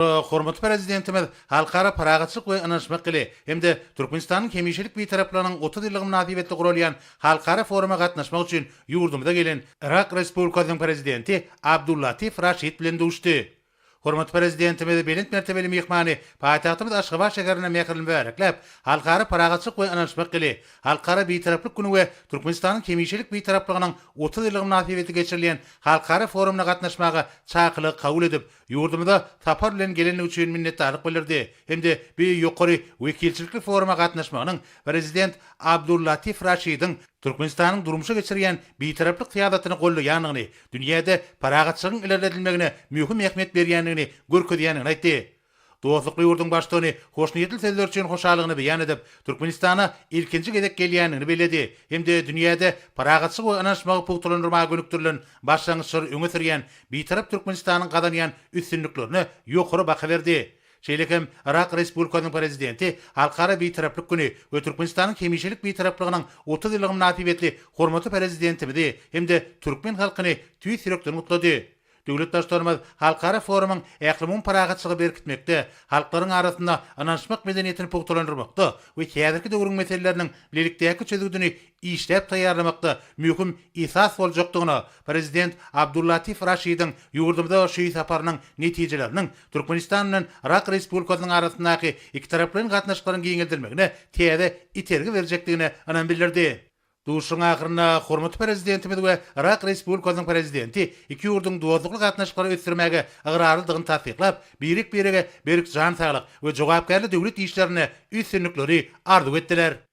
Hormatly Prezidentimiz Halkara parahatçylyk we ynanyşmak ýyly hem-de Türkmenistanyň hemişelik Bitaraplygynyň 30 ýyllygy mynasybetli guralýan halkara foruma gatnaşmak üçin ýurdumyza gelen Yrak Respublikasynyň Prezidenti Abdullatif Raşid bilen duşdy. Hormatly Prezidentimiz belent mertebeli myhmany paýtagtymyz Aşgabat şäherinde mähirli mübärekläp, Halkara parahatçylyk we ynanyşmak ýyly, Halkara Bitaraplyk güni we Türkmenistanyň hemişelik Bitaraplygynyň 30 ýyllygy mynasybetli geçirilýän halkara forumyna gatnaşmaga çakylygy kabul edip, ýurdumyza sapar bilen gelendigi üçin minnetdarlyk bildirdi hem-de bu ýokary wekilçilikli foruma gatnaşmagynyň Prezident Abdullatif Raşidiň Türkmenistanyň durmuşa geçirýän Bitaraplyk syýasatyny goldaýandygyny, dünýäde parahatçylygyň ilerledilmegine möhüm ähmiýet berýändigini görkezýändigini aýtdy. Dostlukly ýurduň Baştutany hoşniýetli sözler üçin hoşallygyny beýan edip, Türkmenistana ilkinji gezek gelýändigini belledi hem-de dünýäde parahatçylygy we ynanyşmagy pugtalandyrmaga gönükdirilen başlangyçlary öňe sürýän Bitarap Türkmenistanyň gazanýan üstünliklerine ýokary baha berdi. Şeýle hem Yrak Respublikasynyň Prezidenti Halkara Bitaraplyk güni we Türkmenistanyň hemişelik Bitaraplygynyň 30 ýyllygy mynasybetli hormatly Prezidentimizi hem-de türkmen halkyny tüýs ýürekden gutlady. Döwlet Baştutanymyz halkara forumyň ählumumy parahatçylygy berkitmekde, halklaryň arasynda ynanyşmak medeniýetini pugtalandyrmakda we häzirki döwrüň meseleleriniň bilelikdäki çözgüdini işläp taýýarlamakda möhüm esas boljakdygyna, Prezident Abdullatif Raşidiň ýurdumyza şu saparynyň netijeleriniň Türkmenistan bilen Yrak Respublikasynyň arasyndaky ikitaraplaýyn gatnaşyklaryň giňeldilmegine täze itergi berjekdigine ynam bildirdi. Duşuşygyň ahyrynda hormatly Prezidentimiz we Yrak Respublikasynyň Prezidenti iki ýurduň dostlukly gatnaşyklary ösdürmäge ygrarlydygyny tassyklap, birek-birege berk jan saglyk we jogapkärli döwlet işlerinde üstünlikleri arzuw etdiler.